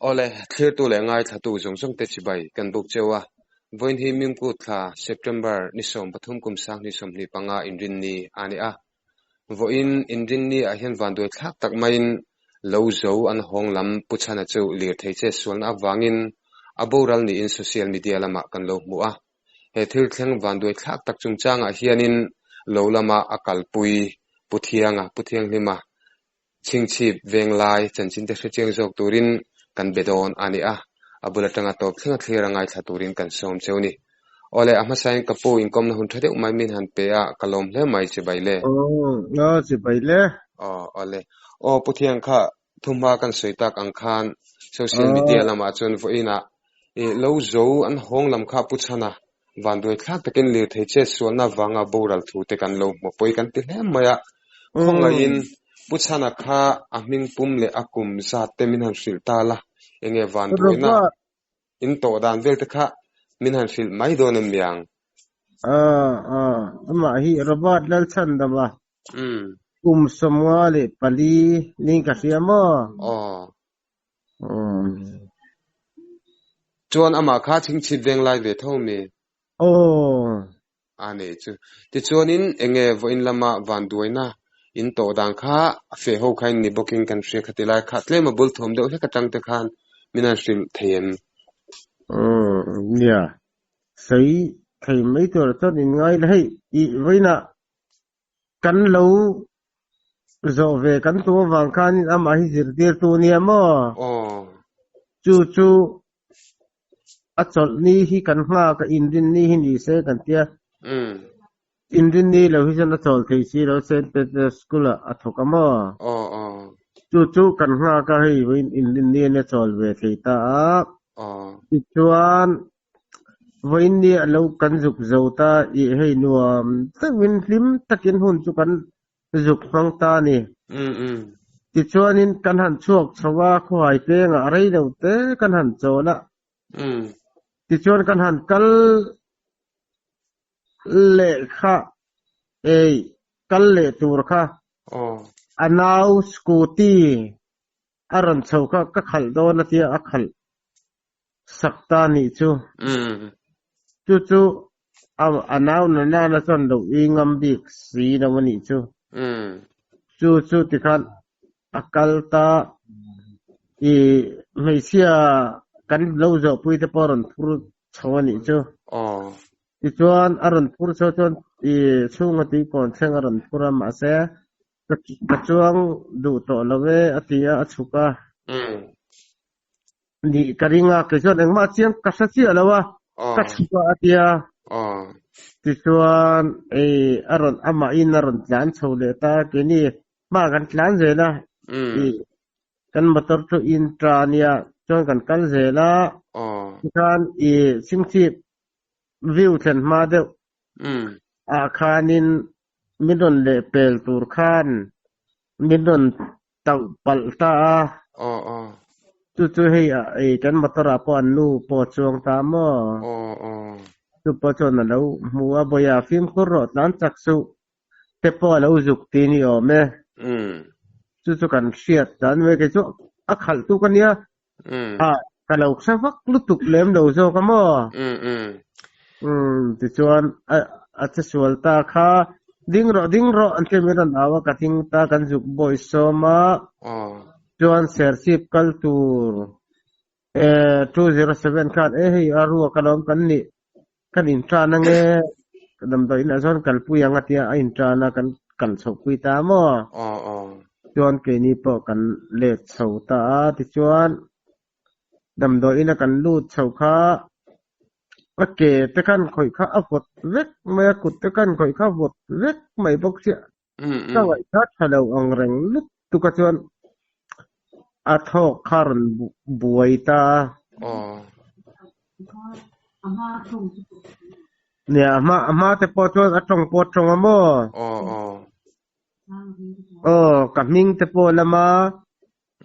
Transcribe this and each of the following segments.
Awle, thlirtu leh ngaithlatu zawng zawng te chibai kan buk cheu a. Vawiin hi Mimkut thla, September, ni 13 kum 2025 Inrinni a ni a. Vawiin Inrinni ah hian vanduai thlak tak maiin lo zo an hawng lam Pu Chhana chu lirthei che sualna avangin a boral niin social media lamah kan lo hmu a. He thil thleng vanduai thlak tak chungchangah hianin lo lama a kalpui Pu Thianga, Pu Thianghlima, Chhingchhip Venglai chanchin te hrechiang zawk turin kan be dawn a ni a, a bul atanga tawp thleng a thlir a ngaithla turin kan sawm cheu ni. Awle, a hmasain ka pu inkawmna hun tha deuh mai min han pe a, ka lawm hle mai chibai le. Aw, chibai le. Aw, awle. Aw, Pu Thiang kha thuhma kan sawi tak ang khan social media lamah chuan vawiinah i lo zo an hawng lam kha Pu Chhana vanduai thlak takin lirthei chet sualna avanga boral thu te kan lo hmu pawi kan ti hle mai a. Khawngaihin Pu Chhana kha a hming pum leh a kum zat te min han hrilh ta la, enge vanduaina in tawh dan vel te kha min han hrilh mai dawn em niang? Amah hi Robert Lalchhandama kum 54 niin ka hria maw? Aw. Chuan amah kha chhingchhip veng lai ve tho mi? Aw. A nei chu. Tichuanin enge vawiin lama vanduaina in tawh dan kha a feh ho kha in ni bawkin kan hria kha ti lai kha tlem a bul thuam deuh hlek atang te khan min han hrilh thei em? Nia, sawi thei mai tur chuan in ngai la hei i vawiinah Kan lo zawh ve kan tum avang khanin amah hi zirtirtu nia maw? Aw. Chu chu a chawlh ni hi kan nghak a, inrin ni hi ni se kan tia. Inrin ni lo hi chuan a chawl thei si lo, Saint Peter's School ah a thawk a maw? Aw aw. Chu chu kan nghak a, hei vawiin inrin ni ania chawl ve thei ta a. Aw. Tichuan Vawiin ni a lo kan zuk zo ta i hei nuam deuhin hlim takin hun chu kan zuk hmang ta a ni. Tichuanin kan han chhuak chho a, khawhai pengah rei lo te kan han chawl a. Tichuan kan han kal leh kha ei kal leh tur kha a nau scooty a rawn chho kha ka khalh dawn a tia a khalh sak ta nih chu. Chu chu a nau na nana chuan lo i ngam bik si lo a nih chu. Chu chu tikhan a kal ta i hmeichhia kan lo zawhpui te pawh a rawn phur chho a nih chu. Tichuan a rawn phur chho chuan i chhunga tuikawn thleng a rawn phur a mahse ka chuang duh tawh lo e a ti a, a chhuk a. Ni ka ring a, kei chuan engmah chiang ka hre chiah lo a, ka chhuk a a ti a. Tichuan ei a rawn amahin a rawn tlan chho leh ta, keini hma kan tlan zel a, i kan motor chu in ta ania chuan kan kal zel a, tikhan i chhingchhip view thlen hma deuh ah khanin min rawn leh pel tur khan min rawn tauh palh ta a. Aw aw. Chu chu hei ah ei kan motor ah pawh an nu pawh a chuang ta maw? Aw aw. Chu pawh chuan a lo hmu a, Bawiha fimkhur rawh tlan chak suh te pawh a lo zuk ti ni awm e. Chu chu kan hriat dan mai kei chu a khalh tuk a nia. Ah ka lo hre vak lutuk lem lo zawk a maw? Umm tichuan a a che sual ta kha ding rawh ding rawh an tia min rawn au a ka ding ta kan zuk bawi sawm a chuan serchhip kal tur eh 207 khan e hei a ruak alawm kan nih kan intan ange damdawi inah chuan kalpui ang a tia a intan a kan kal chhohpui ta maw chuan keini pawh kan let chho ta a tichuan Damdawi ina kan lut chho kha a ke te khan khawih kha a vawt vek mai a, kut te khan khawih kha a vawt vek mai bawk chiah. Ka ngaihthla tha lo ang reng lutuk a chuan a thawk kha a rawn buai ta a. Nia a hma a hma te pawh chuan a tawng pawh a tawng a maw? Aw ka hming te pawh lama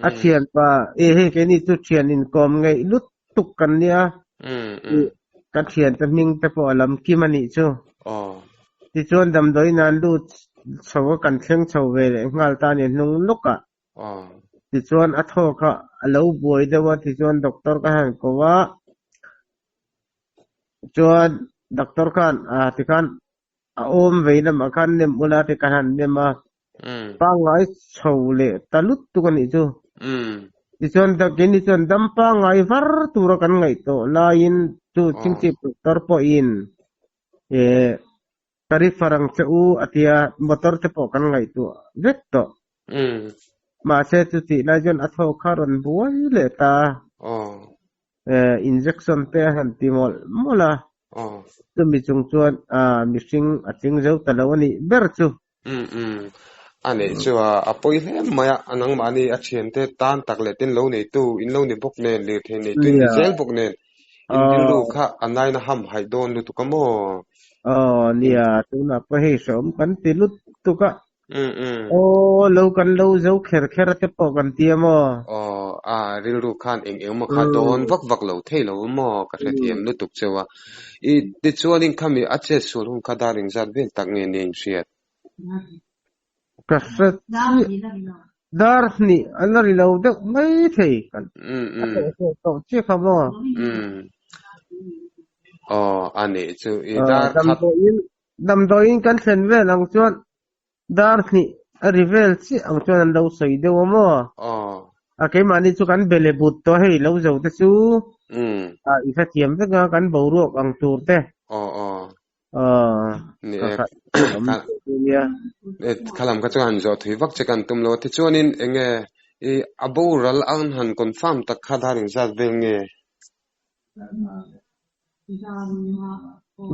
A thianpa, e hei keini chu thian inkawm ngeih lutuk kan nia, tih ka thiante hming te pawh a lam kim a nih chu. Tichuan damdawiin an lut chho a kan thleng chho ve leh nghal ta a ni hnung lawkah. Tichuan a thaw kha a lo buai deuh a, tichuan doctor ka han ko a, chuan doctor khan ah tikhan a awm vei lamah khan nem ula ti ka han nem a, pangngai chho leh ta lut tuk a nih chu. Tichuan keini chuan dam pangngai var tura kan ngaihtuah laiin chu chingchip doctor pawhin eh Ka refer ang che u a ti a, motor te pawh kan ngaihtuah vek tawh. Mahse chutih lai chuan a thaw kha rawn buai leh ta a, injection te a han ti mawlh mawlh a, chumi chung chuan mihring a tling zo ta lo a nih ber chu. A neih chu a pawi hle mai a, a nangmahni a thiante tan tak leh tin lo neitu in lo ni bawk nen, lirthei neitu in ni zel bawk nen, in rilru kha a naina ham haih dawn lutuk a maw? Aw nia, tunah pawh hei hrehawm kan ti lutuk a. Aw lo kan lo zo kher kher a te pawh kan ti a maw? Aw, a rilru khan eng eng maw kha dawn vak vak lo thei lo a maw? Ka hrethiam lutuk cheu a. I tichuanin khami a chet sual hun kha dar engzat vel tak nge nia in hriat? Ka hre chiah. Dar hnih a la ri lo deuh mai thei. Kan a tawh tawh tawh chiah kha maw? Aw, a nih chu i dar khat. Damdawiin, damdawiin kan thlen vel ang chuan dar hnih a ri vel chiah ang chuan an lo sawi deuh a maw? Aw. A keimahni chu kan be leh but tawh hei lo zo te chu i hrethiam vek a kan boruak ang tur te. Aw aw. Ni e, khalam kha chuan han zawh thui vak che kan tum lo a, tichuanin eng nge i a boral an han confirm tak kha dar engzat vel nge?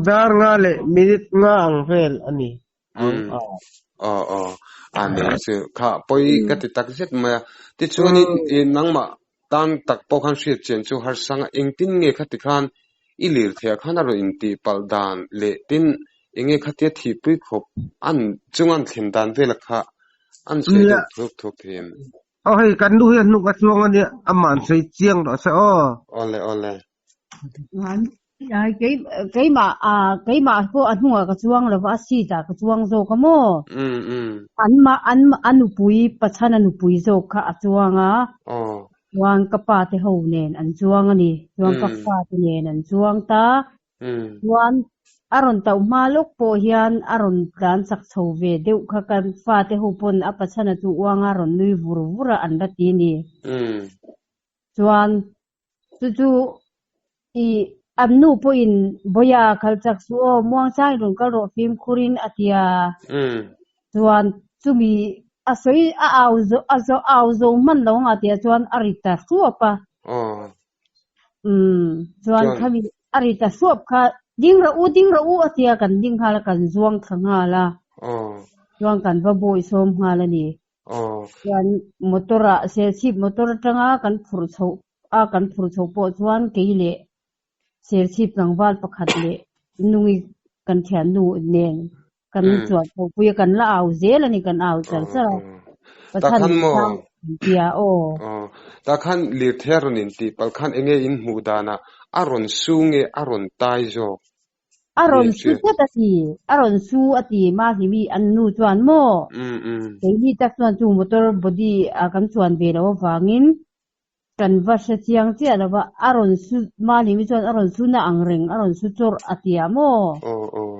Dar nga leh minute nga ang vel a ni ang a. Aw aw, a nei chu kha pawi ka ti tak zet mai a, tichuanin i nangmah Tan tak pawh khan hriat chian chu harsanga engtin nge khati khan i lir theih ah khan a rawn intih palh dan leh tin enge khatia thihpui khawp an chung an thlen dan vel kha an sawi deuh thuk thuk thei em? Aw hei kan nu hi a hnuk a chuang a nia, amah an sawi chiang rawh se aw. Awle awle. Keimah keimah pawh a hnungah ka chuang lova a seat ah ka chuang zawk a maw? An a nupui Pachhana nupui zawk kha a chuang a, chuan ka pa te ho nen an chuang a ni, chuan ka fa te nen an chuang ta, chuan a rawn tauh hma lawk pawh hian a rawn tlan chak chho ve deuh kha ka fa te ho pawn a Pachhana chu uanga rawn nui vur vur a an la ti a ni. Chuan Chu chu i an nu pawhin Bawia kal chak suh aw, muangchang i rawn kal rawh fimkhurin a ti a. Chuan chumi a sawi a au a zo au zo hman lo anga tih ah chuan a ri ta hruap a. Umm chuan khami a ri ta hruap kha ding rawh u ding rawh u a ti a, kan ding nghal a kan zuang thla nghal a. Chuan kan va bawisawm nghal a ni. Chuan motor ah Serchhip motor atanga kan phurh chhoh a kan phurh chhoh pawh chuan kei leh Serchhip tlangval pakhat leh nungi kan thiannu nen kan chuan chho pui a kan la au zel a ni kan au char char a. Pathan sang an tia aw. Tah khan lirthei a rawn intih palh khan enge in hmuh danah a rawn su nge a rawn tai zawk? A rawn su tlat a ti, a rawn su a ti Mahlimi an nu chuan maw? Keini tak chuan chu motor body a kan chuan ve loh avangin kan va hre chiang chiah lo va, a rawn su, Mahlimi chuan a rawn su na ang reng, a rawn su chawrh a ti a maw? Aw aw,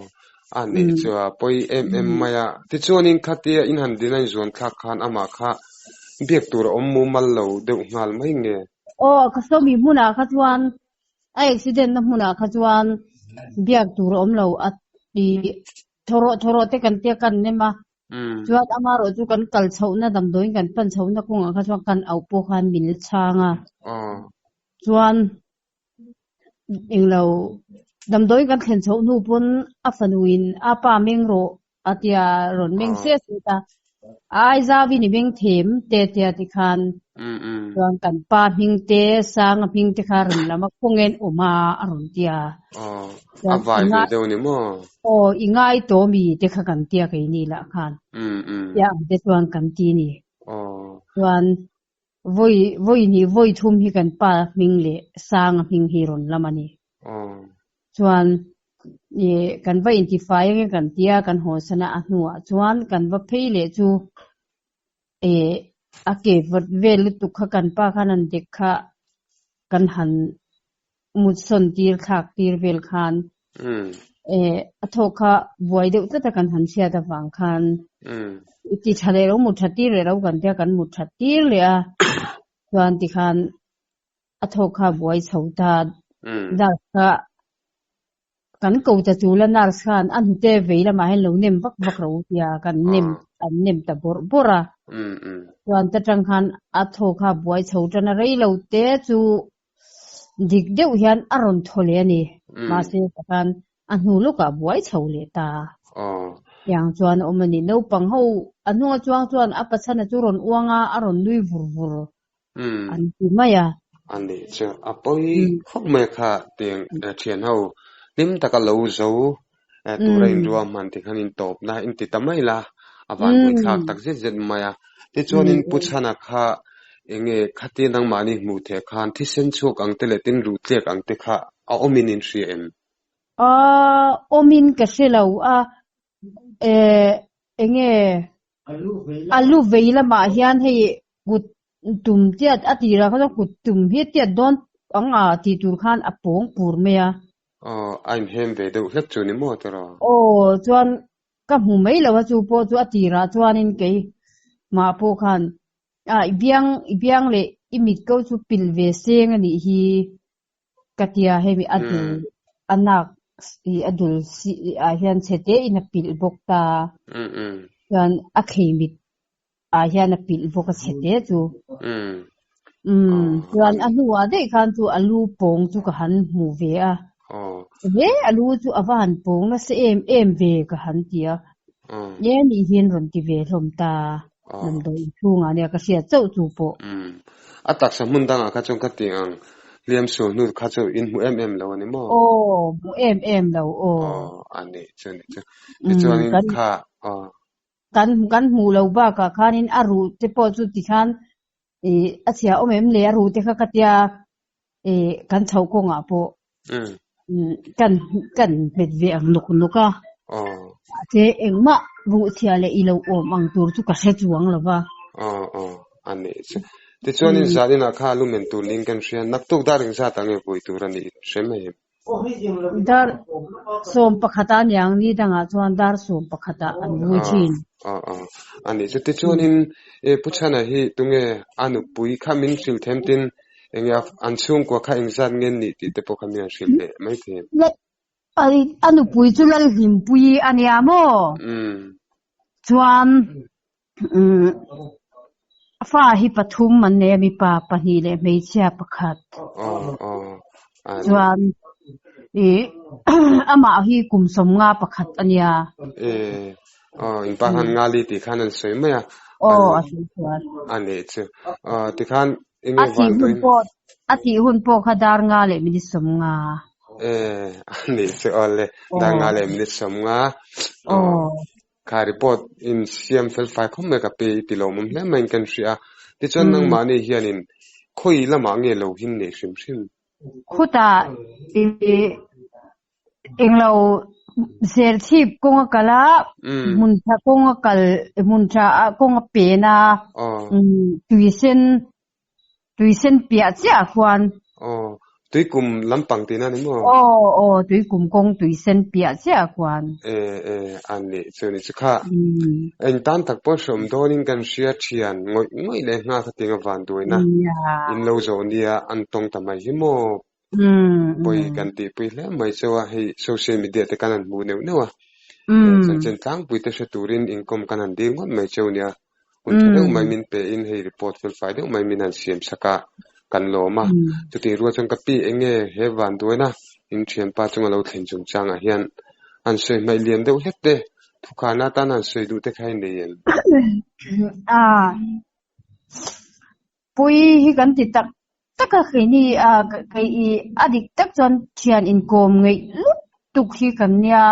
a neih chu a pawi em em mai a. Tichuanin khatia in han din a inzuan thlak khan amah kha biak tur a awm mumal lo deuh nghal mai nge? Aw, ka sawmi hmunah kha chuan A accident na hmunah kha chuan biak tur a awm lo a ti thaw rawh thaw rawh te kan tia kan nem a chuan amarawh chu kan kal chhohna damdawiin kan pan chhohna kawngah kha chuan kan auh pawh khan min la chhang a chuan englo damdawiin kan thlen chhoh hnu pawn a fanuin a pa meng rawh A tia rawn meng se se ta. A Aizawin i meng them te tia ti khan chuan kan pa hming te Sanga hming te kha rawn lam a khawngen awm a a rawn tia. A vai ve deuh ni maw? Aw i ngai tawh mi te kha kan tia keini lah khan. Tia ang te chuan kan ti ni. Chuan vawi vawi hnih vawi thum hi kan pa hming leh Sanga hming hi rawn lam a ni. Chuan ih kan va intifai ange kan tia kan haw sana a hnuah chuan kan va phei leh chu ih A ke vawt vel lutuk kha kan pa khan an dek kha kan han mut sawn tir thlak tir vel khan a thawk kha buai deuh tlat a kan han hriat avang khan ti tha leh lo mut that tir leh lo kan tia kan mut that tir leh a chuan tikhan a thawk kha buai chho ta nurse kha Kan ko ta chul a nurse khan a hnute vei lamah hian lo nem vak vak ro tia kan nem an nem ta bawrh bawrh a. Chuan ta tang khan a thaw kha buai chho tan a rei lo te chu dik deuh hian a rawn thaw leh a ni. Mahse ta khan a hnu lawkah buai chho leh ta. Tiang chuan a awm a ni. Naupang ho a hnunga chuang chuan a pachhana chu rawn uang a, a rawn nui vur vur an ti mai a. A nih chu a pawi khawp mai kha tiang thian ho hlim taka lo zo tura inruahman ti khan intawpna in ti ta mai la a vanbuai thlak tak zet zet mai a. Tichuanin Pu Chhana kha enge khatia nangmahni hmuh theih khan thisen chhuak ang te leh tin ruh tliak ang te kha a awmin in hria em? A awmin ka hre lo a, enge A lu vei lamah hian hei kut tum tiat a tirah kha chuan kut tum hi tiat dawn ang a tih tur khan a pawng pur mai a. Aw, a inhem ve deuh hlek chu ni maw tiraw? Aw, chuan ka hmu mai lo a chu pawh chu a tirah chuanin kei mah pawh khan a i biang i biang leh i mit ko chu pilh ve seng a nih hi Ka tia hemi a dul a nak i a dul si ah hian chhe te in a pilh bawk ta. Chuan a khei mit ah hian a pilh bawk a chhe te chu. Umm chuan a hnuah daih khan chu a lu pawng chu ka han hmu ve a. He a lu chu a va han pawng nasa em em ve ka han ti a. E nih hian rawn ti ve hlawm ta. Damdawi inchhungah nia ka hriat chauh chu pawh. A taksa hmun dangah kha chuan ka ti ang, hliam sual hnu kha chu in hmu em em lo a ni maw? Aw, hmu em em lo aw. Aw, a nih chu a nih chu. Tichuanin kha aw. Kan kan hmuh lo bakah khanin a ruh te pawh chu tikhan ih a chhia awm em le a ruh te kha ka tia ih kan chhoh kawngah pawh kan kan hmet ve ang nawk nawk a. Aw. Mahse engmah ruh chhia leh i lo awm ang tur chu ka hre chuang lo va. Aw aw a nih chu. Tichuanin zan inah kha a lumen tur ning kan hria. Naktuk dar engzat ang nge vui tur a nih hre mai em? Dar 11 a niang ni dangah chuan dar 11 ah an vui thin. Aw aw a nih chu. Tichuanin Pu Chhana hi tunge a nupui kha min hrilh them tin enge an chhungkua kha engzat nge nih tih te pawh kha min han hrilh leh mai thei em? A nupui chu Lalhlimpuii a nia maw? Chuan fa hi pathum an nei a, mipa pahnih leh hmeichhia pakhat. Chuan amah hi kum 51 pakhat a nia. In pa khan ngali tih khan an sawi mai a. Aw, a sawi chuan. A nih chu. Tikhan enge van tuin. A tih hun pawh kha dar nga leh minute 50. E, a nih chu aw le. Dar nga leh minute 50. Aw. Kha report in siam fel fai khawp mai ka pe i ti lawmawm hle maiin kan hria a. Tichuan nangmahni hianin khawi lamah nge lo hin nei hrim hrim? Khutah i englo Serchhip kawnga kal a, hmuntha kawnga kal, hmuntha kawnga pen a, tuisen Tuisen piah chiah khuan. Aw, tuikum lampang tihna ni maw? Aw, aw, tuikum kawng tuisen piah chiah khuan. E, e, a nih chu ni chu kha. Eng tan tak pawh hreawm dawnin kan hria thian ngawih ngawih leh nghal kha tiang a van duaina in lo zawh nia an tawng ta mai hi maw? Pawi kan tihpui hle mai chu a, hei social media te kan han hmuh neuh neuh a, chanchin tlangpui te hre turin inkawm kan han dil ngawt mai cheu nia, hun tha deuh mai min pe in hei report fel fai deuh mai min han siam sak a, kan lawm a, chutih rual chuan ka pi eng nge he van duaina in thianpa chunga lo thlen chungchangah hian han sawi hmaih lian deuh hlek te, thukhana atan han sawi duh te kha i nei em? Pui hi kan ti tak tak a, keini kei i a dik tak chuan thian inkawm ngeih lutuk hi kan nia.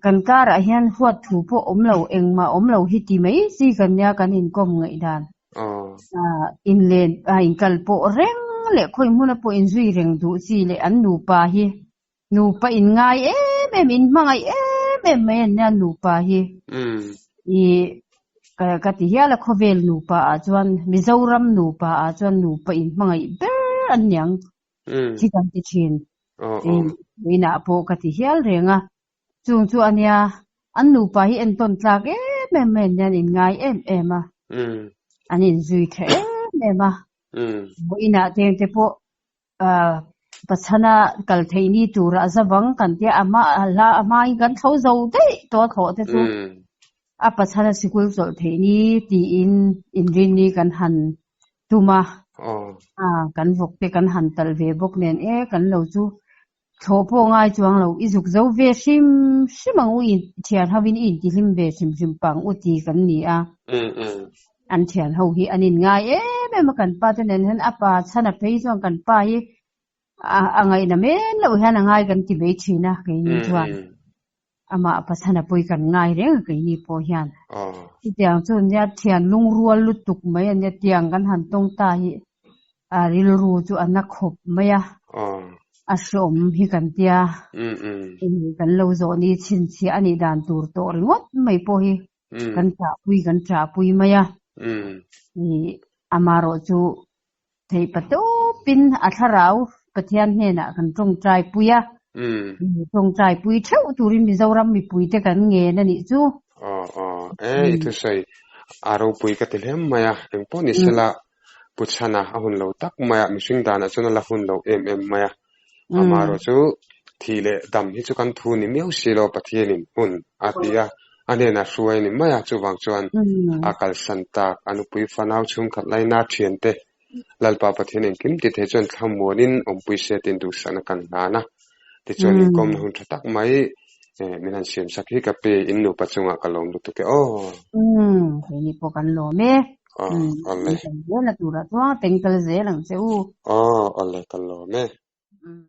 Kan karah hian huat thu pawh awm lo, engmah awm lo hi ti mai chi kan nia kan inkawm ngeih dan. Inlen inkal pawh reng leh khawi hmuna pawh inzui reng duh chi leh an nupa hi nupa inngai em em, inhmangaih em em mai an nia nupa hi. I. Ka ka ti hial a khawvel nupa ah chuan Mizoram nupa ah chuan nupa in hmangaih ber an niang hi kan ti thin. Inah pawh ka ti hial reng a. Chung chu a nia an nupa hi entawn tlak em em mai an nia an inngai em em a. An inzui tha em em a. Vawiinah tengte pawh Pachhana kal theih ni tura a zavang kan tia a hma a hla a hmain kan thlo zo daih tawh a thlawh te chu a Pachhana sikul chawlh theih ni tiin inrinni kan han tum a, kan vawk te kan han talh ve bawk nen e kan lo chu thlawh pawh ngai chuang lo i zuk zo ve hrim hrim ang u i thian ho in i intihlim ve hrim hrim pang u ti kan ni a. An thian ho hi an in ngai em em a, kan pa te nen hian a pa chhan a phei chuan kan pa hi a ngaihna men loh hian a ngai kan ti mai thin a keini chuan amah pa chhan a pawi kan ngai reng a keini pawh hian. Chutiang chu nia thian lungrual lutuk mai a nia tiang kan han tawng ta hi a rilru chu a na khawp mai a, a hreawm hi kan tia kan lo zawh ni chhinchhiah a nih dan tur tawh ringawt mai pawh hi Kan ṭahpui kan ṭahpui mai a. Amaherawh chu theih patawpin a thlarau Pathian hnenah kan ṭawngṭai pui a. Ṭawngṭai pui ṭheuh turin Mizoram mipuite kan ngen a nih chu. Aw aw e i thusawi a ropui ka ti hlem mai a, engpawh ni sela Pu Chhana a hun lo tak mai a, mihring danah chuan a la hun lo em em mai a. Amaherawh chu thih leh dam hi chu kan thu ni miau si lo Pathianin hun a ti a, a hnenah hruai a ni mai a, chuvang chuan a kalsan tak a nupui fanau chhungkhat laina thiante Lalpa Pathian engkim ti thei chuan thlamuanin awmpui se tiin duhsakna kan hlan a, tichuan inkawmna hun tha tak mai min han siamsak hi ka pe in nupa chungah ka lawm lutuk e aw. Umm, keini pawh kan lawm e. Umm, kan zel na turah chuan teng kal zel ang che u. Aw, awle ka lawm e.